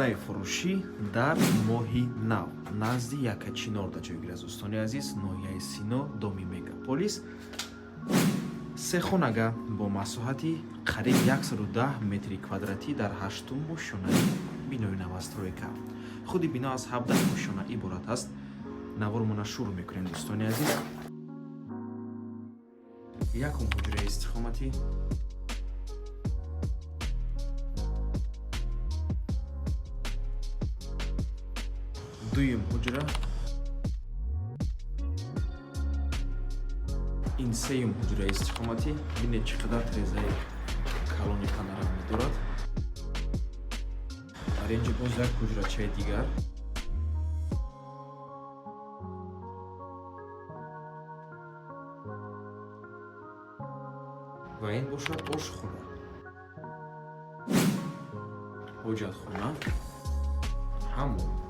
Хонаи фурӯшӣ дар Моҳи Нав, назди Якачинорда ҷойгир аст, дӯстони азиз, ноҳияи Сино, доми Мегаполис. Се хонага бо масоҳати қариб 110 метри квадратӣ дар ҳаштум ошёнаи бинои новостройка. Худи бино аз 17 ошёна иборат аст. Навормона шурӯъ мекунем, дӯстони азиз. Якум ҳуҷраи истиқоматӣ, дуюм ҳуҷра, ин сеюм ҳуҷраи истиқоматӣ. Бинед, чӣ қадар тирезаи калони панорамӣ дорад. Дар ин ҷо боз як ҳуҷрачаи дигар. Ва ин бошад ошхона, ҳоҷатхона, ҳаммом.